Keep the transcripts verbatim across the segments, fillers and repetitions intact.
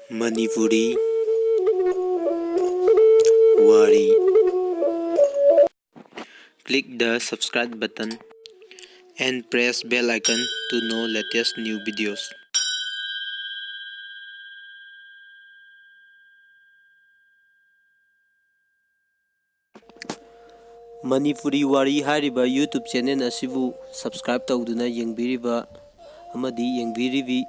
Manipuri Wari. Click the subscribe button and press bell icon to know latest new videos. Manipuri ꯋꯥꯔꯤ ꯍꯥꯏꯔꯤꯕ YouTube channel ꯑꯁꯤꯕꯨ subscribe ꯇꯧꯗꯨꯅ ꯌꯦꯡꯕꯤꯔꯤꯕ ꯑꯃꯗꯤ ꯌꯦꯡꯕꯤꯔꯤꯕꯤ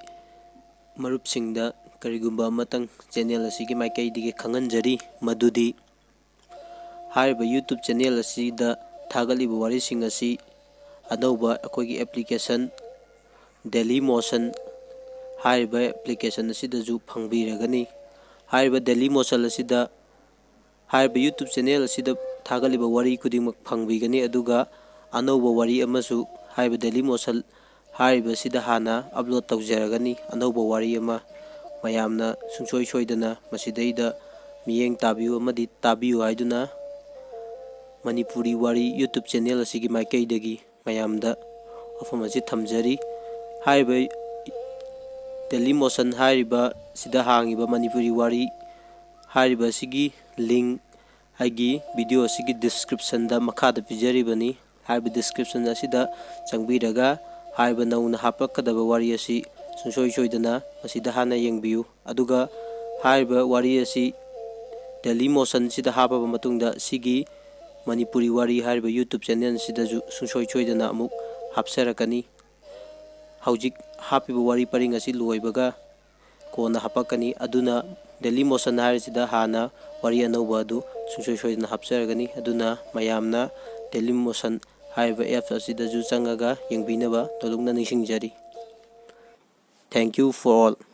ꯃꯔꯨꯞꯁꯤꯡꯗ ꯀꯔꯤꯒꯨꯝꯕ ꯑꯃꯇꯪ channel ꯑꯁꯤꯒꯤ ꯃꯥꯏꯀꯩꯗꯒꯤ ꯈꯪꯍꯟꯖꯔꯤ, ꯃꯗꯨꯗꯤ ꯍꯥꯏꯔꯤꯕ YouTube channel ꯑꯁꯤꯗ ꯊꯥꯒꯠꯂꯤꯕ ꯋꯥꯔꯤꯁꯤꯡ ꯑꯁꯤ ꯑꯅꯧꯕ ꯑꯩꯈꯣꯏꯒꯤ application Dailymotion ꯍꯥꯏꯔꯤꯕ application ꯑꯁꯤꯗꯁꯨ ꯐꯪꯕꯤꯔꯒꯅꯤ꯫ ꯍꯥꯏꯔꯤꯕ Dailymotion ꯑꯁꯤꯗ ꯍꯥꯏꯔꯤꯕ YouTube channel ꯑꯁꯤꯗ ꯊꯥꯒꯠꯂꯤꯕ ꯋꯥꯔꯤ ꯈꯨꯗꯤꯡꯃꯛ ꯐꯪꯕꯤꯒꯅꯤ, ꯑꯗꯨꯒ ꯑꯅꯧꯕ ꯋꯥꯔꯤ ꯑꯃꯁꯨ ꯍꯥꯏꯔꯤꯕ Dailymotion ꯍꯥꯏꯔꯤꯕꯁꯤꯗ ꯍꯥꯟꯅ upload ꯇꯧꯖꯔꯒꯅꯤ꯫ ꯑꯅꯧꯕ ꯋꯥꯔꯤ ꯑꯃ ꯃꯌꯥꯝꯅ ꯁꯨꯡꯁꯣꯏ ꯁꯣꯏꯗꯅ ꯃꯁꯤꯗꯩꯗ ꯃꯤꯠꯌꯦꯡ ꯇꯥꯕꯤꯌꯨ ꯑꯃꯗꯤ ꯇꯥꯕꯤꯌꯨ ꯍꯥꯏꯗꯨꯅ ꯃꯅꯤꯄꯨꯔꯤ ꯋꯥꯔꯤ YouTube channel ꯑꯁꯤꯒꯤ ꯃꯥꯏꯀꯩꯗꯒꯤ ꯃꯌꯥꯝꯗ ꯋꯥꯐꯝ ꯑꯁꯤ ꯊꯝꯖꯔꯤ꯫ ꯍꯥꯏꯔꯤꯕ Dailymotion ꯍꯥꯏꯔꯤꯕ ꯁꯤꯗ ꯍꯥꯡꯉꯤꯕ ꯃꯅꯤꯄꯨꯔꯤ ꯋꯥꯔꯤ ꯍꯥꯏꯔꯤꯕ ꯑꯁꯤꯒꯤ link ꯑꯩꯒꯤ video ꯑꯁꯤꯒꯤ description ꯗ ꯃꯈꯥꯗ ꯄꯤꯖꯔꯤꯕꯅꯤ꯫ ꯍꯥꯏꯔꯤꯕ description ꯑꯁꯤꯗ ꯆꯪꯕꯤꯔꯒ ꯍꯥꯏꯔꯤꯕ ꯅꯧꯅ ꯍꯥꯞꯄꯛꯀꯗꯕ ꯋꯥꯔꯤ ꯑꯁꯤ ꯁꯨꯡꯁꯣꯏ ꯁꯣꯏꯗꯅ ꯃꯁꯤꯗ ꯍꯥꯟꯅ ꯌꯦꯡꯕꯤꯌꯨ꯫ ꯑꯗꯨꯒ ꯍꯥꯏꯔꯤꯕ ꯋꯥꯔꯤ ꯑꯁꯤ Dailymotion ꯁꯤꯗ ꯍꯥꯞꯄꯕ ꯃꯇꯨꯡꯗ ꯁꯤꯒꯤ ꯃꯅꯤꯄꯨꯔꯤ ꯋꯥꯔꯤ ꯍꯥꯏꯔꯤꯕ YouTube channel ꯁꯤꯗꯁꯨ ꯁꯨꯡꯁꯣꯏ ꯁꯣꯏꯗꯅ ꯑꯃꯨꯛ ꯍꯥꯞꯆꯔꯛꯀꯅꯤ꯫ ꯍꯧꯖꯤꯛ ꯍꯥꯞꯄꯤꯕ ꯋꯥꯔꯤ ꯄꯔꯤꯡ ꯑꯁꯤ ꯂꯣꯏꯕꯒ ꯀꯣꯟꯅ ꯍꯥꯞꯄꯛꯀꯅꯤ꯫ ꯑꯗꯨꯅ Dailymotion ꯍꯥꯏꯔꯤꯁꯤꯗ ꯍꯥꯟꯅ ꯋꯥꯔꯤ ꯑꯅꯧꯕ ꯑꯗꯨ ꯁꯨꯡꯁꯣꯏ ꯁꯣꯏꯗꯅ ꯍꯥꯞꯆꯔꯒꯅꯤ꯫ ꯑꯗꯨꯅ ꯃꯌꯥꯝꯅ Dailymotion ꯍꯥꯏꯔꯤꯕ apps ꯑꯁꯤꯗꯁꯨ ꯆꯪꯉꯒ ꯌꯦꯡꯕꯤꯅꯕ ꯅꯣꯂꯨꯛꯅ ꯅꯤꯡꯁꯤꯡꯖꯔꯤ꯫ Thank you for all.